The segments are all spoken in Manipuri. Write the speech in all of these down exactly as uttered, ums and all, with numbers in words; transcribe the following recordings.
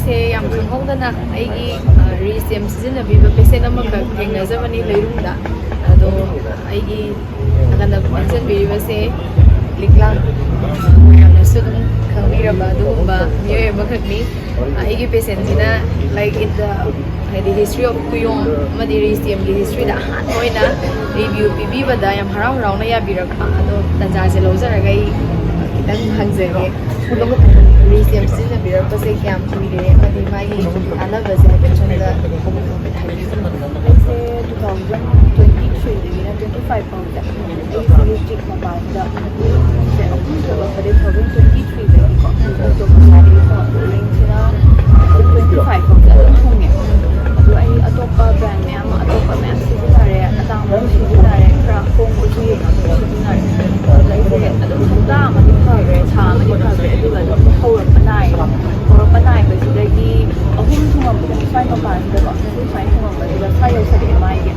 ꯁꯦ ꯌꯥꯝ ꯈꯪꯍꯧꯗꯅ ꯑꯩꯒꯤ ꯔꯤꯁꯦꯝ ꯁꯤꯖꯤꯟꯅꯕꯤꯕ ꯄꯦꯁꯦꯟ ꯑꯃꯈꯛ ꯊꯦꯡꯅꯖꯕꯅꯤ ꯂꯩꯔꯨꯝꯗ꯫ ꯑꯗꯣ ꯑꯩꯒꯤ ꯅꯥꯀꯟꯗ ꯐꯝꯖꯟꯕꯤꯔꯤꯕꯁꯦ ꯂꯤꯛꯂꯥ, ꯃꯌꯥꯝꯅꯁꯨ ꯑꯗꯨꯝ ꯈꯪꯕꯤꯔꯕ ꯑꯗꯨꯒꯨꯝꯕ ꯃꯤꯑꯣꯏ ꯑꯃꯈꯛꯅꯤ꯫ ꯑꯩꯒꯤ ꯄꯦꯁꯦꯟꯁꯤꯅ, like, in the, ꯍꯥꯏꯗꯤ, history of ꯀꯨꯌꯣꯝ ꯑꯃꯗꯤ ꯔꯤꯁꯦꯝꯒꯤ ꯍꯤꯁꯇ꯭ꯔꯤꯗ ꯑꯍꯥꯟꯕ ꯑꯣꯏꯅ ꯔꯤꯚ꯭ꯌꯨ ꯄꯤꯕꯤꯕꯗ ꯌꯥꯝ ꯍꯔꯥꯎ ꯍꯔꯥꯎꯅ ꯌꯥꯕꯤꯔꯛꯄ꯫ ꯑꯗꯣ ꯇꯥꯟꯖꯥꯁꯦ ꯂꯧꯖꯔꯒ ꯑꯩ ꯈꯤꯇꯪ ꯍꯪꯖꯒꯦ꯫ ꯔꯤꯁꯦꯝ ꯁꯤꯖꯤꯟꯅꯕꯤꯔꯛꯄꯁꯦ ꯀꯌꯥꯝ ꯀꯨꯏꯔꯦ ꯑꯃꯗꯤ ꯃꯥꯒꯤ ꯀꯥꯟꯅꯕꯁꯦ ꯍꯥꯏꯐꯦꯠ ꯁꯣꯝꯗ ꯍꯥꯏꯕꯤꯌꯨ꯫ ꯑꯩꯁꯦ two thousand twenty three ꯗꯒꯤꯅ twenty five ꯐꯥꯎꯗ ꯑꯩꯒꯤ ꯁꯤꯒꯤ ꯆꯤꯛ ꯃꯄꯥꯁꯤꯗ ꯎꯔꯤꯡꯁꯦ ꯑꯍꯨꯝ ꯊꯣꯛꯂꯛꯄꯗꯒꯤ, two thousand twenty three ꯗꯒꯤꯀꯣ, ꯑꯗꯨꯝ ꯇꯣꯛꯄ ꯁꯥꯔꯦ꯫ ꯎꯔꯤꯡꯁꯤꯅ twenty five ꯐꯥꯎꯗ ꯑꯗꯨꯝ ꯊꯨꯡꯉꯦ꯫ ꯑꯗꯣ ꯑꯩ ꯑꯇꯣꯞꯄ ꯕ꯭ꯔꯥꯟ ꯃꯌꯥꯝ ꯑꯃ, ꯑꯇꯣꯞꯄ ꯃꯌꯥꯝ ꯁꯤꯖꯤꯟꯅꯔꯦ, ꯑꯇꯥꯡꯕ ꯁꯤꯖꯤꯟꯅꯔꯦ, ꯈꯔ ꯍꯣꯡꯕꯁꯨ ꯌꯦꯡꯉꯒ ꯁꯤꯖꯤꯟꯅꯔꯦ꯫ ꯑꯗꯣ ꯑꯩꯁꯦ ꯑꯗꯨꯝ ꯍꯞꯇꯥ ꯑꯃꯗꯤ ꯐꯈ꯭ꯔꯦ, ꯊꯥ ꯑꯃꯗꯤ ꯐꯈ꯭ꯔꯦ, ꯑꯗꯨꯒ ꯑꯗꯨꯝ ꯍꯧꯔꯛꯄ ꯅꯥꯏꯌꯦꯕ꯫ ꯍꯧꯔꯛꯄ ꯅꯥꯏꯕꯁꯤꯗꯒꯤ ꯑꯍꯨꯝ ꯊꯨꯡꯉꯝꯕꯗ ꯁ꯭ꯋꯥꯏ ꯃꯄꯥꯟꯁꯤꯗꯀꯣ, ꯁꯨꯝ ꯁꯨꯃꯥꯏꯅ ꯊꯨꯡꯉꯝꯕꯁꯤꯗ ꯁ꯭ꯋꯥꯏ ꯌꯧꯁꯜꯂꯛꯑꯦ ꯃꯥꯏꯒꯤ꯫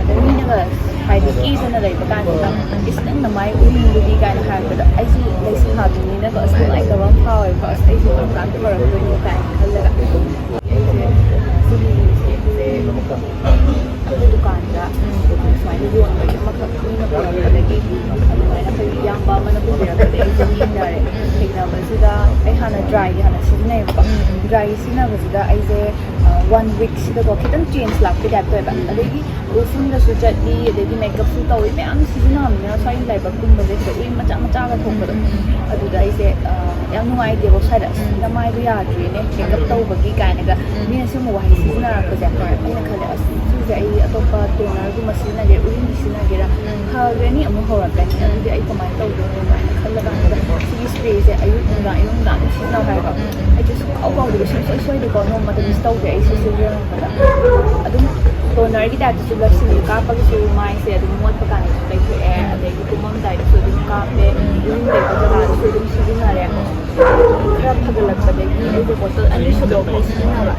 ꯑꯗ ꯃꯤꯅꯒ ꯍꯥꯏꯗꯤ ꯀꯦꯗꯅ ꯂꯩꯕ ꯀꯥꯟꯁꯤꯗ, "ꯏꯁ, ꯅꯪ ꯅꯃꯥꯏ ꯎꯔꯤꯡꯗꯨꯗꯤ?" ꯀꯥꯏꯅ ꯍꯥꯏꯔꯛꯄꯗ ꯑꯩꯁꯨ ꯂꯩꯁꯥꯕꯤꯅꯤꯅꯀꯣ, ꯑꯁ, ꯅꯨꯡꯉꯥꯏꯇꯕ ꯑꯃ ꯐꯥꯎꯋꯦꯕꯀꯣ, "ꯑꯁ, ꯑꯩꯁꯨ ꯀꯔꯝ ꯀꯥꯟꯗ ꯐꯔꯛꯇꯣꯏꯅꯣ?" ꯀꯥꯏꯅ ꯈꯜꯂꯒ ꯑꯩꯁꯦ ꯁꯤꯒꯤ ꯁꯦꯝꯁꯦ ꯑꯩꯈꯣꯏ ꯗꯨꯀꯥꯟꯗ ꯁꯨꯃꯥꯏꯅ ꯌꯣꯟꯕꯒꯤ ꯑꯃꯈꯛ ꯃꯤꯅ ꯄꯨꯔꯛꯄꯗꯒꯤ, ꯑꯗꯨꯃꯥꯏꯅ ꯑꯩꯈꯣꯏꯒꯤ ꯏꯌꯥꯝꯕ ꯑꯃꯅ ꯄꯨꯕꯤꯔꯛꯄꯗꯒꯤ ꯑꯩꯁꯦ ꯊꯦꯡꯅꯔꯦ꯫ ꯊꯦꯡꯅꯕꯁꯤꯗ ꯑꯩ ꯍꯥꯟꯅ ꯗ꯭ꯔꯥꯏꯒꯤ ꯍꯥꯟꯅ ꯁꯤꯖꯤꯟꯅꯩꯌꯦꯕꯀꯣ꯫ ꯗ꯭ꯔꯥꯏꯒꯤ ꯁꯤꯖꯤꯟꯅꯕꯁꯤꯗ ꯑꯩꯁꯦ ꯋꯥꯟ ꯋꯤꯛꯁꯤꯗꯀꯣ ꯈꯤꯇꯪ ꯆꯦꯟꯖ ꯂꯥꯛꯄꯩ ꯇꯥꯏꯞ ꯇꯧꯋꯦꯕ꯫ ꯑꯗꯒꯤ ꯒ꯭ꯔꯣꯁꯔꯤꯗꯁꯨ ꯆꯠꯂꯤ, ꯑꯗꯒꯤ ꯃꯦꯀꯞꯁꯨ ꯇꯧꯏ, ꯃꯌꯥꯝ ꯁꯤꯖꯤꯟꯅꯕꯅꯤꯅ ꯁ꯭ꯋꯥꯏꯒꯤ ꯂꯥꯏꯕꯛꯀꯨꯝꯕꯁꯦ ꯁꯤꯗ ꯎꯔꯤꯡ ꯃꯆꯥ ꯃꯆꯥꯒ ꯊꯣꯛꯄꯗꯣ꯫ ꯑꯗꯨꯗ ꯑꯩꯁꯦ, ꯑ, ꯌꯥꯝ ꯅꯨꯡꯉꯥꯏꯇꯦꯕ ꯁ꯭ꯋꯥꯏꯗ, "ꯑꯁ, ꯅꯃꯥꯏꯗꯣ ꯌꯥꯗ꯭ꯔꯦꯅꯦ ꯃꯦꯀꯞ ꯇꯧꯕꯒꯤ" ꯀꯥꯏꯅꯒ ꯃꯤꯅ ꯁꯤꯒꯨꯝꯕ ꯋꯥꯍꯩ ꯁꯤꯖꯤꯟꯅꯔꯛꯄꯁꯦ꯫ ꯑꯩꯅ ꯈꯜꯂꯦ, "ꯑꯁ, ꯁꯤꯁꯦ ꯑꯩ ꯑꯇꯣꯞꯄ ꯇꯣꯅꯔꯒꯨꯝꯕ ꯁꯤꯖꯤꯟꯅꯒꯦ, ꯎꯔꯤꯡꯒꯤ ꯁꯤꯖꯤꯟꯅꯒꯦꯔꯥ, ꯐꯒ꯭ꯔꯅꯤ, ꯑꯃꯨꯛ ꯍꯧꯔꯛꯀꯅꯤ, ꯑꯗꯨꯗꯤ ꯑꯩ ꯀꯃꯥꯏꯅ ꯇꯧꯗꯣꯏꯅꯣ?" ꯀꯥꯏꯅ ꯈꯜꯂ ꯀꯥꯟꯗ ꯁꯤꯒꯤ ꯁ꯭ꯄ꯭ꯔꯦꯁꯦ ꯑꯌꯨꯛ ꯅꯨꯡꯗꯥꯡ, ꯑꯌꯨꯛ ꯅꯨꯡꯗꯥꯡ ꯑꯗꯨꯝ ꯁꯤꯖꯤꯟꯅꯧ ꯍꯥꯏꯕ꯫ ꯑꯩꯁꯦ ꯁꯨꯡꯀꯥꯎ ꯀꯥꯎꯗꯕ, ꯁꯨꯡꯁꯣꯏ ꯁꯣꯏꯗꯦꯀꯣ, ꯅꯣꯡꯃꯗ ꯃꯤꯁ ꯇꯧꯗꯦ ꯑꯩ ꯁꯤꯁꯦ ꯁꯤꯖꯤꯟꯅꯕꯗ꯫ ꯑꯗꯨꯝ ꯇꯣꯅꯔꯒꯤ ꯇꯥꯏꯞꯇꯁꯨ ꯂꯣꯏꯁꯤꯜꯂꯤ, ꯀꯥꯞꯄꯒꯁꯨ ꯃꯥꯏꯁꯦ ꯑꯗꯨꯝ ꯃꯣꯠꯄ ꯀꯥꯟꯗꯁꯨ ꯇꯩꯊꯣꯛꯑꯦ, ꯑꯗꯒꯤ ꯇꯨꯝꯃꯝꯗꯥꯏꯗꯁꯨ ꯑꯗꯨꯝ ꯀꯥꯞꯄꯦ, ꯏꯔꯨꯖꯕ ꯖꯒꯥꯗꯁꯨ ꯑꯗꯨꯝ ꯁꯤꯖꯤꯟꯅꯔꯦ꯫ ꯈꯔ ꯐꯒꯠꯂꯛꯄꯗꯒꯤ ꯑꯩꯁꯦ ꯕꯣꯇꯜ ꯑꯅꯤ ꯁꯨꯗꯣꯛꯈ꯭ꯔꯦ ꯁꯤꯖꯤꯟꯅꯕ꯫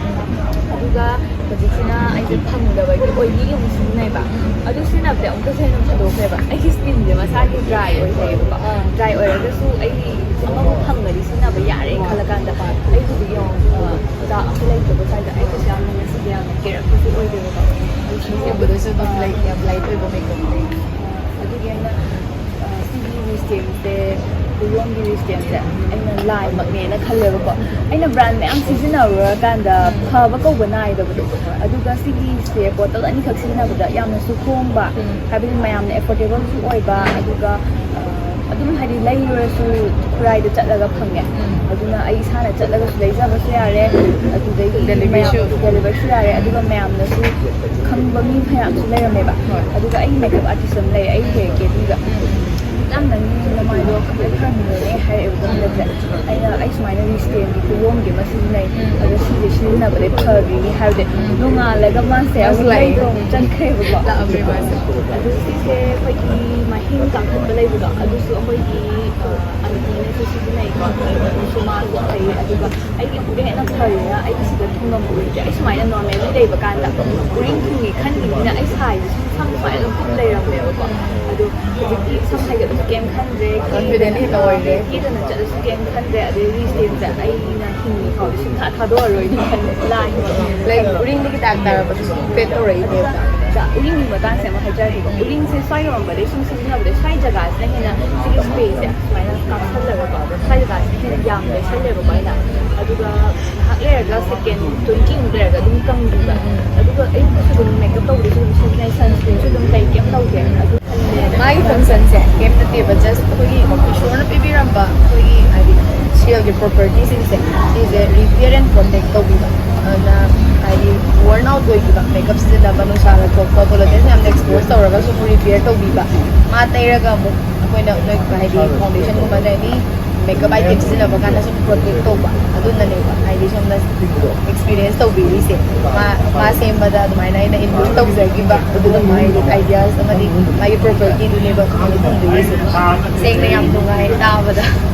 ꯑꯗꯨꯒ ꯍꯧꯖꯤꯛꯁꯤꯅ ꯑꯩꯁꯦ ꯐꯪꯗꯕꯒꯤ ꯑꯣꯏꯂꯤꯒꯤ ꯑꯃꯨꯛ ꯁꯤꯖꯤꯟꯅꯩꯕ꯫ ꯑꯗꯨ ꯁꯤꯖꯤꯟꯅꯕꯗ ꯑꯃꯨꯛꯀꯁꯨ ꯍꯦꯟꯅ ꯐꯗꯣꯛꯈ꯭ꯔꯦꯕ꯫ ꯑꯩꯒꯤ ꯁ꯭ꯀꯤꯟꯁꯦ ꯃꯁꯥꯒꯤ ꯗ꯭ꯔꯥꯏ ꯑꯣꯏꯖꯩꯌꯦꯕꯀꯣ꯫ ꯗ꯭ꯔꯥꯏ ꯑꯣꯏꯔꯒꯁꯨ ꯑꯩ ꯑꯃꯃꯨꯛ ꯐꯪꯉꯗꯤ ꯁꯤꯖꯤꯟꯅꯕ ꯌꯥꯔꯦ ꯈꯜꯂꯀꯥꯟꯗ ꯑꯩ ꯍꯧꯖꯤꯛ ꯌꯦꯡꯉꯣ, ꯑ, ꯗꯥꯛ ꯁ꯭ꯇꯦꯝꯁꯦ ꯑꯩꯅ ꯂꯥꯏꯃꯛꯅꯦꯅ ꯈꯜꯂꯦꯕꯀꯣ꯫ ꯑꯩꯅ ꯕ꯭ꯔꯥꯟ ꯃꯌꯥꯝ ꯁꯤꯖꯤꯟꯅꯔꯨꯔꯀꯥꯟꯗ ꯐꯕ ꯀꯧꯕ ꯅꯥꯏꯗꯕꯗꯣ, ꯑꯗꯨꯒ ꯁꯤꯒꯤꯁꯦ ꯕꯣꯇꯜ ꯑꯅꯤꯈꯛ ꯁꯤꯖꯤꯟꯅꯕꯗ ꯌꯥꯝꯅꯁꯨ ꯍꯣꯡꯕ, ꯎꯝ꯫ ꯍꯥꯏꯕꯗꯤ ꯃꯌꯥꯝꯅ ꯑꯦꯐꯣꯔꯗꯦꯕꯜꯁꯨ ꯑꯣꯏꯕ, ꯑꯗꯨꯒ ꯑ, ꯑꯗꯨꯝ ꯍꯥꯏꯗꯤ ꯂꯩꯔꯨꯔꯁꯨ ꯈꯨꯔꯥꯏꯗ ꯆꯠꯂꯒ ꯐꯪꯉꯦ꯫ ꯎꯝ꯫ ꯑꯗꯨꯅ ꯑꯩ ꯏꯁꯥꯅ ꯆꯠꯂꯒꯁꯨ ꯂꯩꯖꯕꯁꯨ ꯌꯥꯔꯦ, ꯑꯗꯨꯗꯒꯤ ꯗꯦꯂꯤꯚꯔꯤꯁꯨ꯫ ꯃꯌꯥꯝ ꯗꯦꯂꯤꯚꯔꯁꯨ ꯌꯥꯔꯦ, ꯑꯗꯨꯒ ꯃꯌꯥꯝꯅꯁꯨ ꯈꯪꯕ ꯃꯤ ꯃꯌꯥꯝꯁꯨ ꯂꯩꯔꯝꯃꯦꯕ꯫ ꯍꯣꯏ꯫ ꯑꯗꯨꯒ ꯑꯩꯒꯤ ꯃꯦꯀꯞ ꯑꯥꯔꯇꯤꯁ ꯑꯃ ꯂꯩ, ꯑꯩꯒꯤ ꯍꯦꯌꯔ ꯀꯦꯕꯤꯒ꯫ ꯎꯝ꯫ ꯌꯥꯝ ꯅꯪꯒꯤ ꯅꯃꯥꯏꯗꯣ ꯈꯔ ꯃꯨꯔꯦ ꯍꯥꯏꯔꯛꯑꯦꯕꯀꯣ ꯍꯟꯗꯛꯁꯦ꯫ ꯑꯩꯅ ꯑꯩ ꯁꯨꯃꯥꯏꯅ ꯔꯤꯁꯇꯦꯝꯒꯤ ꯀꯨꯌꯣꯝꯒꯤ ꯑꯃ ꯁꯤꯖꯤꯟꯅꯩ, ꯎꯝ꯫ ꯑꯗꯣ ꯁꯤꯁꯦ ꯁꯤꯖꯤꯟꯅꯕꯗꯩ ꯐꯈ꯭ꯔꯤꯅꯤ ꯍꯥꯏꯕꯗꯤ ꯎꯝ꯫ ꯅꯣꯡꯉꯥꯜꯂꯒ ꯃꯥꯁꯦ ꯃꯥꯁꯨ ꯑꯃꯨꯛ ꯂꯥꯛꯑꯦ꯫ ꯃꯩꯗꯣ ꯑꯃꯨꯛ ꯆꯠꯈ꯭ꯔꯦꯕꯀꯣ꯫ ꯂꯥꯛꯑꯝꯃꯦ ꯃꯥꯁꯦ꯫ ꯑꯗꯨ ꯁꯤꯁꯦ ꯑꯩꯈꯣꯏꯒꯤ ꯃꯍꯤꯡ ꯀꯥꯡꯈꯟꯕ ꯂꯩꯕꯗꯣ, ꯑꯗꯨꯁꯨ ꯑꯩꯈꯣꯏꯒꯤ, ꯑ, ꯑꯟꯇꯤꯅꯁꯨ ꯁꯤꯖꯤꯟꯅꯩꯀꯣ, ꯑꯗꯨꯁꯨ ꯃꯥꯁꯨ ꯐꯩ꯫ ꯑꯗꯨꯒ ꯑꯩꯒꯤꯕꯨꯗꯤ ꯍꯦꯟꯅ ꯐꯔꯤꯅ ꯑꯩꯒꯤ ꯁꯤꯗ ꯊꯨꯡꯉꯝ ꯑꯣꯏꯗ꯭ꯔꯦ꯫ ꯑꯩ ꯁꯨꯃꯥꯏꯅ ꯅꯣꯔꯃꯦꯜꯂꯤ ꯂꯩꯕ ꯀꯥꯟꯗ ꯎꯔꯤꯡ ꯊꯨꯡꯉꯤ ꯈꯟꯈꯤꯕꯅꯤꯅ ꯑꯩ ꯁꯥꯏꯁꯦ ꯁꯨꯝ ꯁꯝ ꯁꯨꯃꯥꯏꯅ ꯑꯗꯨꯝ ꯊꯨꯝ ꯂꯩꯔꯝꯃꯦꯕꯀꯣ꯫ ꯑꯗꯣ ꯍꯧꯖꯤꯛꯇꯤ ꯁꯝ ꯍꯥꯏꯒꯠꯂꯁꯨ ꯀꯩꯝ ꯈꯟꯗ꯭ꯔꯦ, ꯀꯦꯕꯗ ꯀꯟꯐꯤꯗꯦꯟ ꯍꯦꯟꯅ ꯑꯣꯏꯔꯦ꯫ ꯀꯦꯗꯅ ꯆꯠꯂꯁꯨ ꯀꯩꯝ ꯈꯟꯗ꯭ꯔꯦ꯫ ꯑꯗꯩ ꯔꯤꯁꯇꯦꯝꯁꯦ ꯑꯩꯅ ꯍꯤꯡꯉꯤ ꯐꯥꯎꯗꯤ ꯁꯨꯡꯊꯥ ꯊꯥꯗꯣꯛꯑꯔꯣꯏꯅ ꯈꯜꯂꯦ꯫ ꯂꯥꯏ ꯂꯥꯏꯛ ꯎꯔꯤꯡꯗꯒꯤ ꯗꯥꯛ ꯇꯥꯔꯛꯄꯗꯨꯁꯨ ꯏꯝꯄꯦꯛ ꯇꯧꯔꯛꯏꯅꯦꯕ꯫ ꯑꯗꯨꯒ ꯎꯔꯤꯡꯒꯤ ꯃꯇꯥꯡꯁꯦ ꯑꯃ ꯍꯥꯏꯖꯔꯒꯦꯀꯣ꯫ ꯎꯔꯤꯡꯁꯦ ꯁ꯭ꯋꯥꯏ ꯌꯧꯔꯝꯕꯗꯩ ꯁꯨꯝ ꯁꯤꯖꯤꯟꯅꯕꯗꯩ ꯁ꯭ꯋꯥꯏ ꯖꯒꯥꯁꯤꯅ ꯍꯦꯟꯅ ꯁꯤꯒꯤ ꯁ꯭ꯄꯦꯁꯁꯦ ꯁꯨꯃꯥꯏꯅ ꯀꯥꯞꯁꯜꯂꯦꯕꯀꯣ꯫ ꯁ꯭ꯋꯥꯏ ꯖꯒꯥꯁꯤꯅ ꯍꯦꯟꯅ ꯌꯥꯝ ꯇꯩꯁꯜꯂꯦꯕꯀꯣ ꯑꯩꯅ꯫ ꯑꯗꯨꯒ ꯉꯥꯏꯍꯥꯛ ꯂꯩꯔꯒ ꯁꯦꯀꯦꯟ ꯇ꯭ꯋꯦꯟꯇꯤ ꯃꯨꯛ ꯂꯩꯔꯒ ꯑꯗꯨꯝ ꯀꯪꯈꯤꯕ꯫ ꯑꯗꯨꯒ ꯑꯌꯨꯛꯇꯁꯨ ꯑꯗꯨꯝ ꯃꯦꯀꯞ ꯇꯧꯕꯗꯁꯨ ꯑꯗꯨꯝ ꯁꯤꯖꯤꯟꯅꯩ, ꯁꯟꯁ꯭ꯀ꯭ꯔꯤꯟꯁꯨ ꯑꯗꯨꯝ ꯇꯩ, ꯀꯩꯝ ꯇꯧꯗꯦ꯫ ꯑꯗꯨ ꯃꯥꯒꯤ ꯐꯪꯁꯟꯁꯦ ꯀꯩꯝ ꯅꯠꯇꯦꯕ, ꯖꯁ ꯑꯩꯈꯣꯏꯒꯤ ꯏꯁꯣꯔꯅ ꯄꯤꯕꯤꯔꯝꯕ ꯑꯩꯈꯣꯏꯒꯤ ꯍꯥꯏꯗꯤ ꯁꯦꯜꯒꯤ ꯄ꯭ꯔꯣꯄꯔꯇꯤꯁꯤꯡꯁꯦ, ꯁꯤꯁꯦ ꯔꯤꯄꯤꯌꯔ ꯑꯦꯟ ꯄ꯭ꯔꯣꯇꯦꯛ ꯇꯧꯕꯤꯕ꯫ ꯑꯗꯨꯅ ꯍꯥꯏꯗꯤ ꯋꯣꯔꯟ ꯑꯥꯎꯠ ꯑꯣꯏꯈꯤꯕ, ꯃꯦꯀꯞ ꯁꯤꯖꯤꯟꯅꯕ, ꯅꯨꯡꯁꯥꯗ ꯊꯣꯛꯄ, ꯀꯣꯂꯣꯖꯦꯟ ꯃꯌꯥꯝꯗ ꯑꯦꯛꯁꯄꯣꯖ ꯇꯧꯔꯒꯁꯨ ꯑꯃꯨꯛ ꯔꯤꯄꯤꯌꯔ ꯇꯧꯕꯤꯕ꯫ ꯃꯥ ꯇꯩꯔꯒ ꯑꯃꯨꯛ ꯑꯩꯈꯣꯏꯅ ꯅꯣꯏ ꯍꯥꯏꯗꯤ ꯐꯥꯎꯟꯗꯦꯁꯟꯒꯨꯝꯕ ꯑꯗꯩ ꯑꯦꯅꯤ ꯃꯦꯀꯞ ꯑꯥꯏꯇꯦꯝ ꯁꯤꯖꯤꯟꯅꯕ ꯀꯥꯟꯗ ꯁꯨꯝ ꯄ꯭ꯔꯣꯇꯦꯛ ꯇꯧꯕ, ꯑꯗꯨꯅꯅꯦꯕ꯫ ꯍꯥꯏꯗꯤ ꯁꯣꯝꯗ ꯑꯦꯛꯁꯄꯤꯔꯤꯌꯦꯟꯁ ꯇꯧꯕꯤꯔꯤꯁꯦ꯫ ꯃꯥ, ꯃꯥ ꯁꯦꯝꯕꯗ ꯑꯗꯨꯃꯥꯏꯅ ꯑꯩꯅ ꯏꯟꯗꯣꯔꯁ ꯇꯧꯖꯈꯤꯕ ꯑꯗꯨꯒꯨꯝꯕ ꯍꯥꯏꯗꯤ ꯑꯥꯏꯗꯤꯌꯥꯁ ꯑꯃꯗꯤ ꯃꯥꯒꯤ ꯄ꯭ꯔꯣꯄꯔꯇꯤꯗꯨꯅꯦꯕ ꯈꯪꯕ ꯐꯪꯕꯤꯔꯤꯁꯦ꯫ ꯁꯦꯡꯅ ꯌꯥꯝ ꯅꯨꯡꯉꯥꯏ ꯇꯥꯕꯗ꯫